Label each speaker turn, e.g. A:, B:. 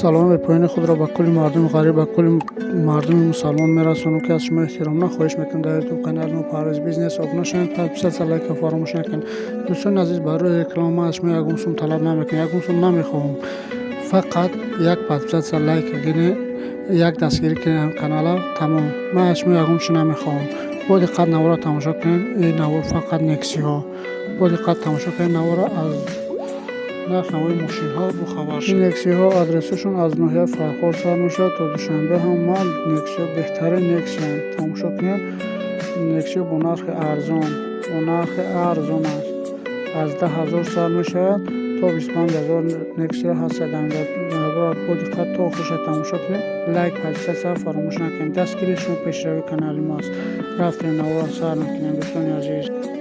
A: Саломи бепоёни худро ба кулли мардуми ғариб, ба кулли мардуми мусалмон мерасонам, ки аз шумо эҳтиромона хоҳиш мекунам, дар Ютуб канали мо «Парвиз Бизнес» обуна шавед, подписаться, лайка фаромӯш накунед. Дӯстони азиз, барои реклама ман аз шумо ягон сум талаб намекунам, ягон сум намехоҳам. Фақат як подписаться, лайк гиред, як дастгирӣ кунед канала, тамом. Ман аз шумо ягон чиз намехоҳам. Бо диққат наворро тамошо кунед. Ин навор фақат Нексиҳо. Бо диққат тамошо кунед наворро, аз нарх навои мошинҳо бохабар шавед. Ин Нексиҳо адресашон аз ноҳияи Фархор сар мешавад то Душанбе. Ҳама Нексиҳо беҳтарин Нексиянд. Тамошо кунед, Нексиҳо бо нархи арзон, бо нархи арзон аст. Аз 10 000 сар мешавад, то 25 000 Нексиҳо ҳастанд. Бо диққат то охириша тамошо кунед, лайк, подписаться фаромӯш накунед. Дастгирии шумо пешравии канали мо аст. Рафтем, наворро сар мекунем, дӯстони азиз.